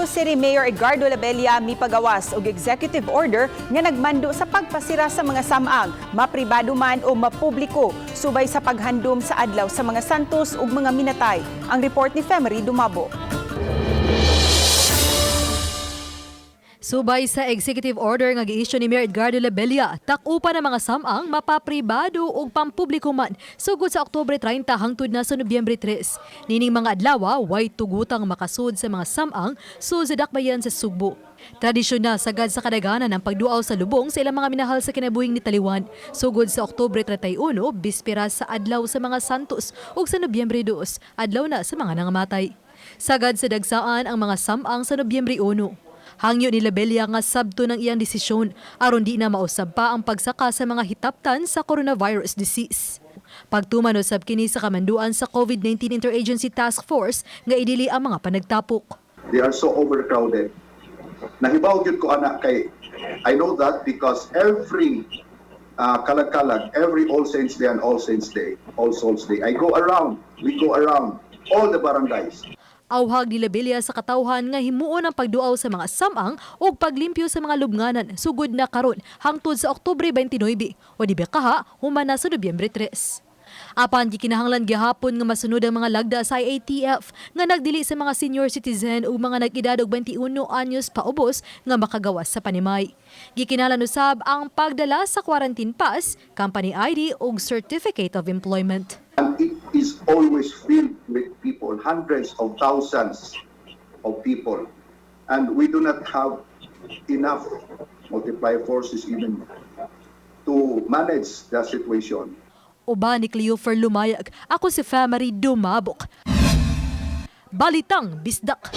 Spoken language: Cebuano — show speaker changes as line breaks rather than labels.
Sugbo City Mayor Edgardo Labella mipagawas og executive order nga nagmando sa pagpasira sa mga samang, mapribado man o mapubliko, subay sa paghandom sa Adlaw sa mga Santos ug mga minatay. Ang report ni Femery Dumabo.
Subay sa executive order nga gi-issue ni Mayor Edgardo Labella, tak-upan ang mga samang mapapribado ug pampubliko man sugod sa Oktubre 30 hangtod na sa Nobyembre 3. Nining mga adlaw, way tugutang makasud sa mga samang sud sa dakbayan sa Sugbo. Tradisyon na sagad sa kadaghanan ang pagduaw sa lubong sa ilang mga minahal sa kinabuhing nitaliwan. Sugod sa Oktubre 31, bispera sa Adlaw sa mga Santos, ug sa Nobyembre 2, adlaw na sa mga nangamatay. Sagad sa dagsaan ang mga samang sa Nobyembre 1. Hangyo ni Labella nga sabto ng iyang desisyon aron di na mausab pa ang pagsaka sa mga hitaptan sa coronavirus disease. Pagtuman usab kini sa kamanduan sa COVID-19 Interagency Task Force nga idili ang mga panagtapok.
They are so overcrowded. Nahibaw gyud ko ana kay I know that because every kalag-kalag, every All Saints Day and All Saints Day, All Souls Day, I go around, we go around all the barangays.
Awhag ni Labella sa katawhan nga himuon ang pagduaw sa mga samang ug paglimpyo sa mga lubnganan sugod na karon hangtod sa Oktubre 29 o di ba kaha human na sa Nobyembre 3. Apan gikinahanglan gihapon nga masunod ang mga lagda sa IATF nga nagdili sa mga senior citizen ug mga nag-edad og 21 anyos paubos nga makagawas sa panimay. Gikinahanglan usab ang pagdala sa quarantine pass, company ID ug certificate of employment.
And it is always filled with people, hundreds of thousands of people. And we do not have enough multiplier forces even to manage the situation.
Uban ni Cleofer Lumayag, ako si Famary Dumabok. Balitang Bisdak.